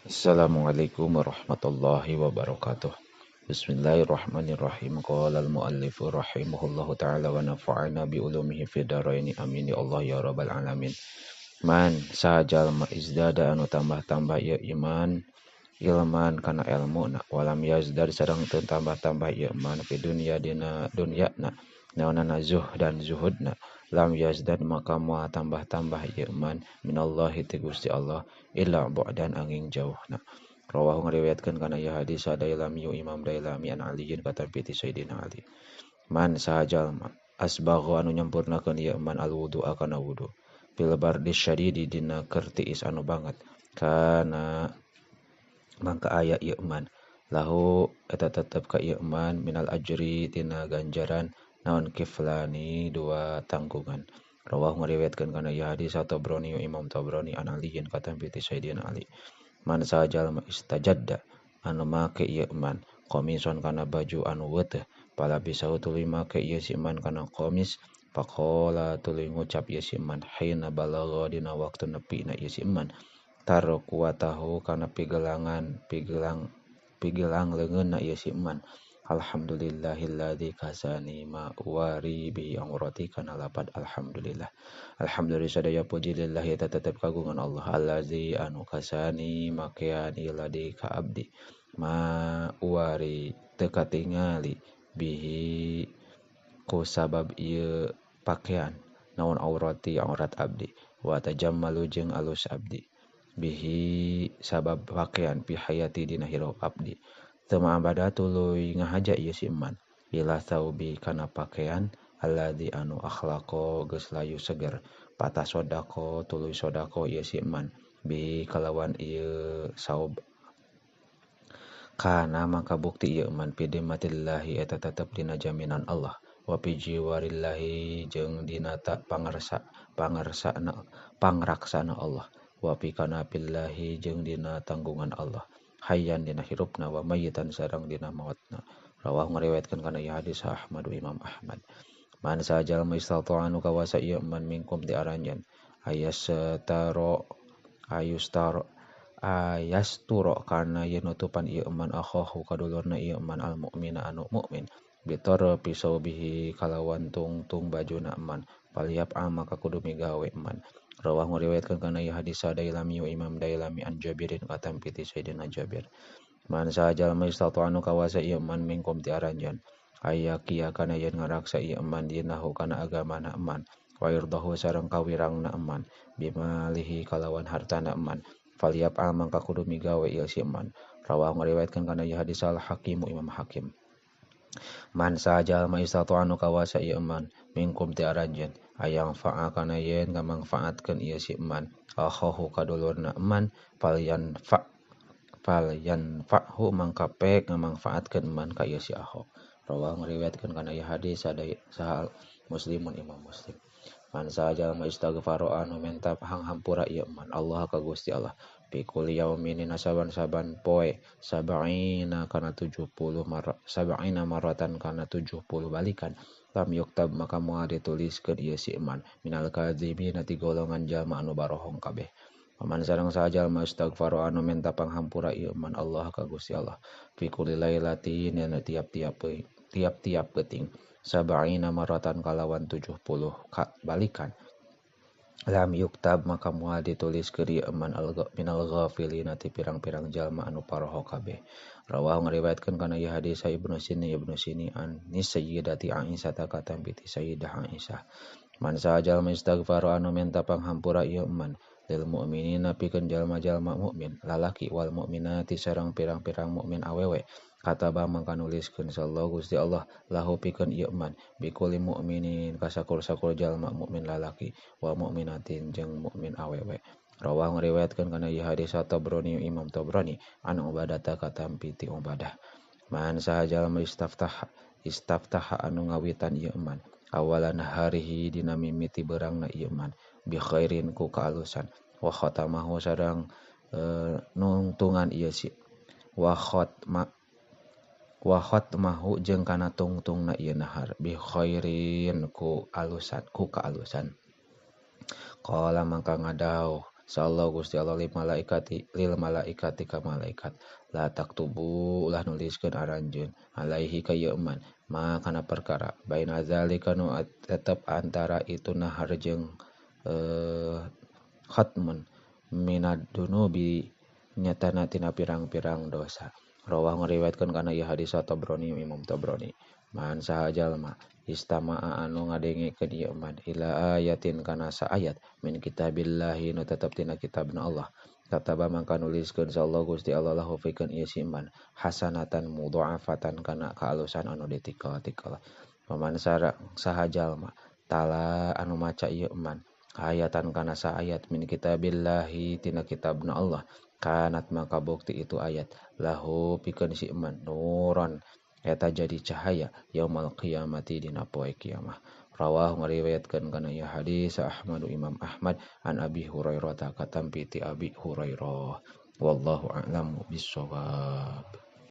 Assalamualaikum warahmatullahi wabarakatuh. Bismillahirrahmanirrahim. Qala al-muallifu rahimahullahu ta'ala wa nafa'ana bi ulumihi fid dharaini. Amin ya Allah ya rabbal alamin. Man sajalma izdada anu tambah-tambah ieu iman ilman kana ilmu na walam yazdad sareng teu tambah-tambah ieu iman fi dunya dina dunya na naonana zuhdan zuhudna lam yazdad maka moal tambah-tambah ieu iman minallahi ti Gusti Allah illa bu'dan angin jauhna. Rawahu ngariwayatkeun kana ieu hadis Dailami Imam Dailami an Aliyin katampi ti Sayyidina Ali. Man sajalma asbagha anu nyampurnakeun ieu iman alwudu kana wudu fil bardi syadidi dina keur tiis anu banget kana mangka aya ieu iman lahu eta tetep ka ieu iman minal ajri tina ganjaran naon kiflani dua tanggungan. Rawahu ngariwayatkeun kana ieu hadis Tabrani Imam Tabrani an Aliyin katampi ti Sayyidina Ali. Man sajalma istajadda anu make ieu iman qamison kana baju anu weuteuh pala bisa tuluy make ieu si iman kana qamis faqala tuluy ngucap ieu si iman hina balagha dina waktu nepi na ieu si iman tarquwatahu kana pigelangan pigelang pigelang leungeunna ieu si iman alhamdulillahilladzi kasani ma wari bi aurati kana lapad alhamdulillah. Alhamdulillah sadaya puji lillahi tetep kagungan Allah allazi anu kasani makean iladi ka abdi ma wari teu katingali bihi ku sabab ieu pakaian naon aurati aurat abdi wa tajammalu jeung alus abdi bihi sabab pakaian fi hayati dina hirup abdi. Teu ma'abada tuluy ngahaja ieu si iman ila saubi kana pakaian alladzi anu akhlaqo geus layu seger patah sodako tuluy sodako ieu si iman bi kalawan ieu saub kana maka bukti ieu iman fi dimmatillahi eta tetep dina jaminan Allah wa fi jiwarillahi jeung dina ta pangersa pangersana pangraksana Allah wa fi kanapillahi jeung dina tanggungan Allah hayyan dina hirupna wa mayyitan sareng dina maotna. Rawahu ngariwayatkeun kana ieu hadis Ahmad Imam Ahmad. Man sajalma istata'a anu kawasa ieu man minkum ti aranjeun ayastaro ayustaro ayasturo kana yen nutupan ieu man akhahu kadulurna ieu man al mukmina anu mukmin bitar pisau bihi kalawan tungtung bajuna man paliyap maka kudu migawe man. Rawahu ngariwayatkeun kana ieu hadis Dailami wa Imam Dailami an Jabirin katampi ti Sayyidina Jabir. Man sajalma istata'a anu kawasa ieu man minkum ti aranjeun ayakia kana yen ngaraksa ieu man dinahu kana agamana man wa irdahu sareng kawirangna man bimalihi kalawan hartana man faliyap mangka kudu migawe ieu si man. Rawahu ngariwayatkeun kana ieu hadis Al Hakim Imam Hakim. Man sajalma istata'a anu kawasa ieu man minkum ti aranjeun ayang fa'a kana yen ngamangfaatkeun ieu si man akhahu kadulurna man falyan fa falyan fa'hu mangka pek ngamangfaatkeun man ka ieu si akho. Rawahu ngariwayatkeun kana ieu hadis sahal Muslimun Imam Muslim. Man sajalma istaghfara anu menta panghampura ieu man Allah ka Gusti Allah fi kulli yaumin dina saban-saban poe sab'ina kana 70 marra sab'ina marratan kana 70 balikan lam yuktab maka moal dituliskeun ieu si iman minal kadzibina ti golongan jalma anu barohong kabeh. Paman sareng sajalma istaghfara anu menta panghampura ieu iman Allah ka Gusti Allah fi kulli lailatin dina tiap-tiap peuting sab'ina marratan kalawan 70 balikan lam yuktab maka moal dituliskeun ieu iman minal ghafilina ti pirang-pirang jalma anu paroho kabeh. Rawahu ngariwayatkeun kana ieu hadis Ibnu Sini an Sayyidati Aisyah katampi ti Sayyidah Aisyah. Man sajalma istaghfara anu menta panghampura ieu iman lil mu'minina pikeun jalma-jalma mukmin lalaki wal mukminati sareng pirang-pirang mukmin awewe kataba mangka nuliskeun sallallahu Gusti Allah lahu pikeun ieu iman bikuli mukminin kasakur-sakur jalma mukmin lalaki wa mukminatin jeung mukmin awewe. Rawahu ngariwayatkeun kana ieu hadis Tabrani Imam Tabrani an Ubadah katampi ti Ubadah. Man sajalma istaftaha anu ngawitan ieu iman awalan harihi dina mimiti beurangna ieu iman bi khairin ku kaalusan wa khatamahu sareng nungtungan ieu si wa khatmahu jeung kana tungtungna ieu nahar bi khairin ku alusan ku kaalusan. Qala mangka ngadauh Sallallahu Gusti Allah lil malaikati ka malaikat la taktubu ulah nuliskeun aranjeun alaihi ka ieu man ma kana perkara baina zalika nu tetep antara itu nahar jeung khatmun minad dunubi nyatana tina pirang-pirang dosa. Rawah ngariwayatkeun kana ieu hadis Tabrani Imam Tabrani. Man saha jalma istama'a anu ngadengekeun ieu man ila ayatin kana saayat min kitabillahi nu tetep tina kitabna Allah. Kataba mangka nuliskeun sallallahu Gusti Allah lahu pikeun ieu si man hasanatan mudha'afatan kana kaalusan anu ditikal-tikal. Paman saha jalma tala anu maca ieu man ayatan kana saayat min kitabillahi tina kitabna Allah kanat maka bukti itu ayat lahu pikeun si man nuron eta jadi cahaya yaumal qiyamati dina poe kiamah. Rawah ngariwayatkeun kana ieu hadis Ahmad Imam Ahmad an Abi Hurairah katampi ti Abi Hurairah. Wallahu a'lamu bissawab.